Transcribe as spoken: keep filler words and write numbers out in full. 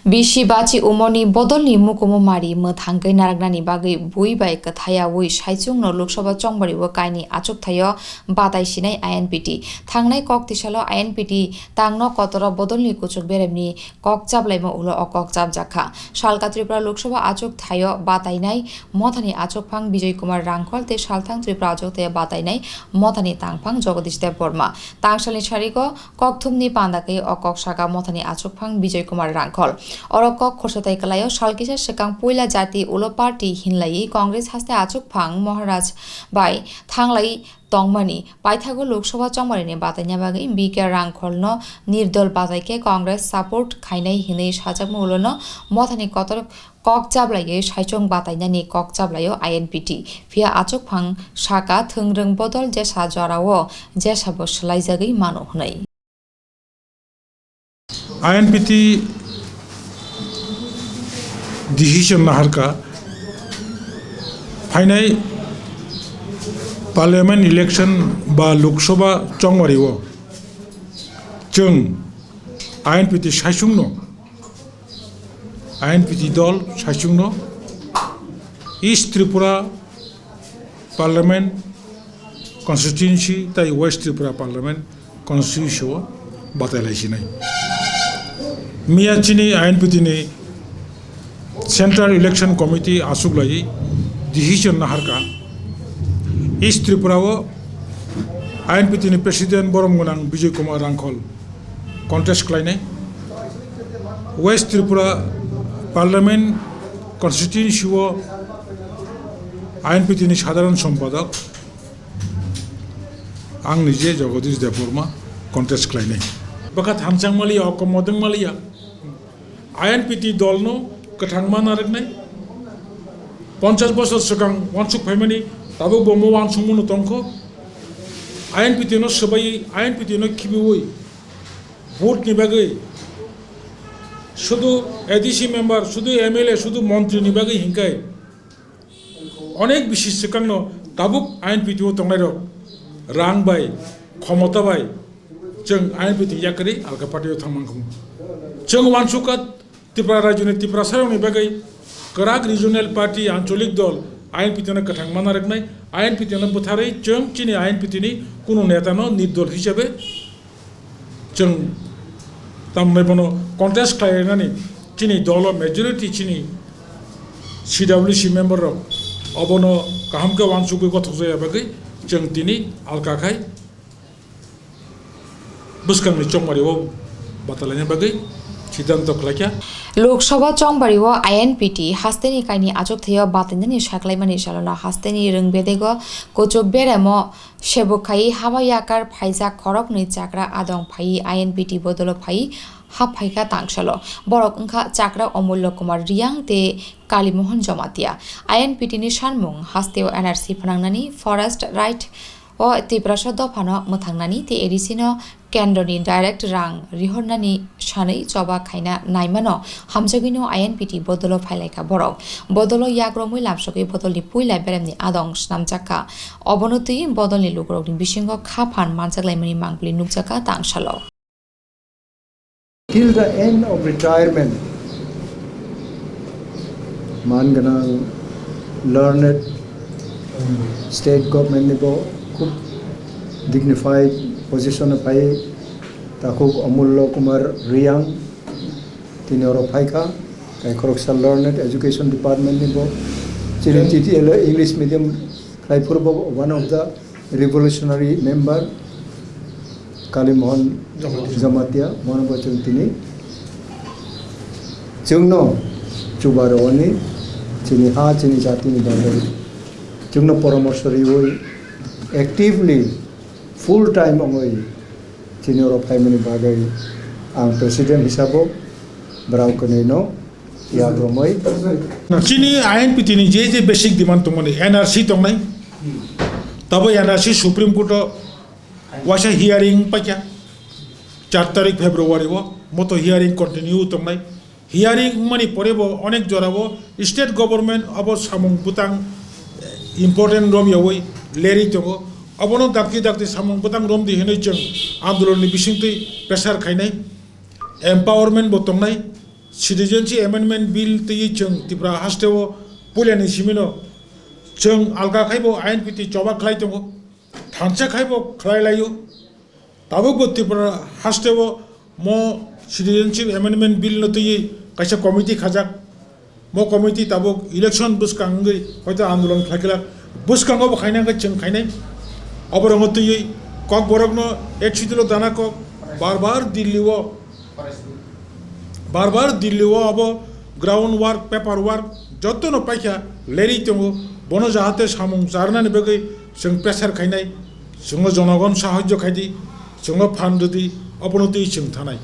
Bisi bachi umorni bodolni mukumu mari mwthangwi narwknani bagwi bui bai kwthayaui saichungno Lok Sabha chongbario kaini achukthaio batai sinai I N P T. Thangnai kok tisalo I N P T tangno kotoro bodolni kuchuk beremni kok chaplaima ulo o kok chapjak kha. Salka Tripura Lok Sabha achukthaio batainai mothani achukphang Bijoy Kumar Rangkhol tei salthang Tripura achukthaio batainai mothani tangphang Jagadish Debbarma. Tangsalni sarigo kokthumni panda khe o kok saka mothani achukphang Bijoy Kumar Rangkhol. Oro kok khorsa tai kwlaio sal kisa swkang puila jati ulo party hinlaiwi Congress haste achukphang Maharaj bai thanglai tongmani paithago Lok Sabha chongmarini bataina bagwi B K Rangkholno nirdol batai khe Congress support khainai hinwi sajakma ulono mothani kotor kok chablaiwi saichung batainani kok chablaio I N P T. Phiya achukphang saka thwngrwng bodol jesa jorao jesabo swlaijagwi mano hwnwi. I N P T decision naharkha phainai parliament election ba Lok Sabha chongmario chwng I N P T saichungno I N P T dol saichungno East Tripura Parliament Constituency tai West Tripura Parliament Constituency o batai lai sinai. Miya chini I N P T ni Central Election Committee asuk lai decision naharkha East Tripura o I N P T ni President borom gwnang Bijoy Kumar Rangkhol contest khlainai. West Tripura Parliament Constituency o I N P T ni Sadharan Sompadok ang nije Jagadish Debbarma contest khlainai. Bwkha thanchang maliya, okom modeng maliya. I N P T dolno kwthang ma narwknai. Ponchas bosor swkang wansuk phaimani tabuk bo mo wansukmano tongkho. I N P T no swbai, I N P T no khibiui vote ni bagwi sudu A D C member, sudu M L A, sudu montri ni bagwi hinkai onek bisi swkangno tabuk I N P T o tongnairok rang bai, khomota bai chwng I N P T yakarwi alka party o thangmang khamu. Chwng wansukha Tripura rajyoni Tiprasarokni bagwi kwrak regional party, ancholik dol I N P T no kwthang ma narwknai, I N P T no bwtharwi chwng chini I N P T ni kunu neta no nirdol hisabe chwng tamni bono contest khlainani chini dolo majority chini C W C member rok obono kaham khe wansugwi gothok jaya bagwi chwng tini alka khai bwskangni chongmari o batalaina bagwi siddhanto khlaikha. Lok Sabha chongmari o I N P T hasteni kaini achukthai o batainani saklaimani salono hasteni rwng bedego kuchuk beremo Sebo khai haba yakar phaijak khoroknwi chakra adong phaiwi I N P T bodolo phaiwi hap phaikha tangsalo. Borok wngkha chakra Omullo Kumar Riyang tei Kalimohon Jomatia. I N P T ni sanmung hasteo N R C phnangnani, forest right o Tiprasa dophano mwthangnani tei A D C no kendroni direct rang rihornani sanwi choba khaina naimano hamjagwino I N P T bodolo phailaikha borok. Bodolo yagromwi lamsogwi bodolni puila beremni adong snamjakkha. Obono twiwi bodolni lukurokni bisingo kha phan manchaklaimani mangpili nukjakha tangsalo. Till the end of retirement, man gwnang, learned, state government ni bo khub dignified position o phai takhuk Omullo Kumar Riyang tini oro phaikha, tai khoroksa learned education department ni bo chini T T L o English medium khlai phuru bo one of the revolutionary member Kalimohon Jamatia. Jamatia, bono bo chwng tini chwngno chuba rwani chini ha, chini jatini bagwi chwngno poramorsho riwi actively full time wngwi chini oro phaimani bagwi ang president hisabo brao kwnwino yagromwi. Chini I N P T ni je je basic demand tongmani N R C tongnai, tabo N R C Supreme Court o waisa hearing paikha char tarik February o, moto hearing continue tongnai. Hearing wngmani pore bo onek jora o state government abo samung bwtang, eh, important romyawi lerwi tongo. Abono dakti dakti samung bwtang romdi hinwi chwng andolonni bisingtwi pressure khainai, empowerment bo tongnai. Citizenship Amendment Bill twi chwng Tripura hasteo puilani simino chwng alga khaibo I N P T choba khlai tongo, thansa khaibo khlai laio. Tabukbo Tripura hasteo mo Citizenship Amendment Bill no twi kaisa committee khajak. Mo committee tabuk election bwskang wngwi hoito andolon khlai khlak. Bwskango bo khaina hwnkhe chwng khainai. Oborogno twiwi Kokborokno ek sitilo dana kok bar bar Delhi o, bar bar Delhi o abo ground work, paper work jotono paikha lerwi tongo. Bono jahate samung charnani bagwi chwng pressure khainai, chwngno jonogon sahajyo khaidi, chwngno phan rwdi, obono twi chwng thanai.